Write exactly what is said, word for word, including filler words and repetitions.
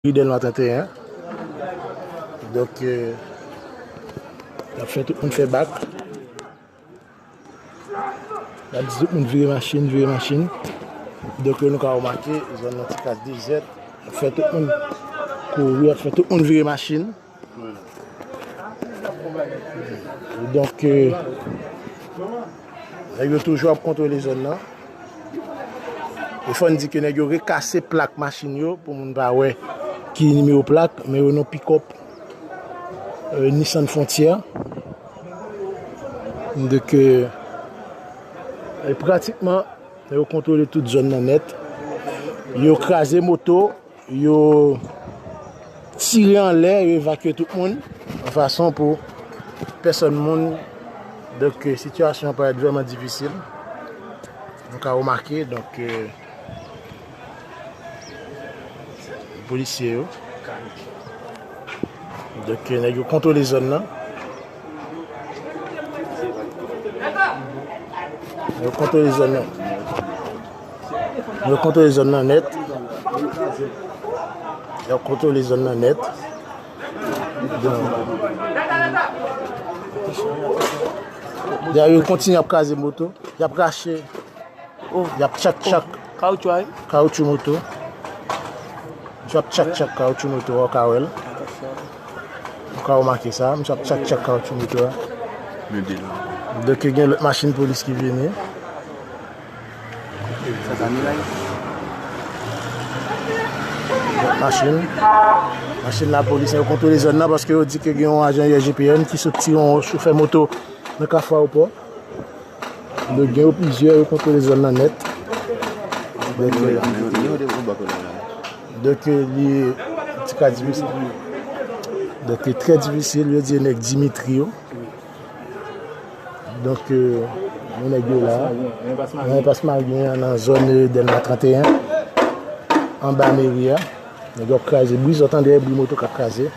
Ri Dèlma trannteyen. Donk, euh, y ap fè tout moun fè bak. Y ap di tout moun vire machin, vire machin. Donk, euh, nou ka remake, zòn nan ti ka dezèt. Y ap fè tout moun kouri, y ap fè tout moun vire machin. Donk, euh, nèg yo toujou ap kontwole zòn nan. E fò n di ke nèg yo rekase plak machin yo pou moun pa wè ki nimewo plak, men yo nan pikòp, euh, Nissan Frontier. Donk, euh, e pratikman, yo kontwole tout zòn nan nèt. Yo kraze moto, yo tire anlè, yo evakye tout moun, an fason pou pèsòn moun. Donk, euh, sitiyasyon an parèt vrèman difisil. Nou ka remake, donk, euh, polisye yo. Donk, nèg yo kontwole zòn nan. Yo kontwole zòn nan. Yo kontwole zòn nan nèt. Yo kontwole zòn nan nèt. Donk, dayè, yo kontinye ap kraze moto. Y ap rache. Oh. Y ap tchak tchak. Kawoutchou a, wi. Kawoutchou moto. Misye ap tchak tchak kawoutchou moto a, ou ka wè l. Ou ka remake sa, misye ap tchak tchak kawoutchou moto a. Donk, gen lòt machin polis ki vini. Lòt machin. Machin lapolis, yo kontwole zòn nan paske yo di ke gen yon ajan U S G P N ki sot tire yon chofè moto nan Kafou Ayewopò. Donk, gen yo plizyè, yo kontwole zòn nan nèt. Donk, donk, li ti ka difisil. Donk, li trè difisil, yo di nèg Dimitri yo. Donk, euh, nou nèg yo la. Nan enpas Malgen an, nan zòn, euh, Dèlma trannteyen, anba meri a. Nèg yo ap kraze bri, zòt tande bri moto k ap kraze.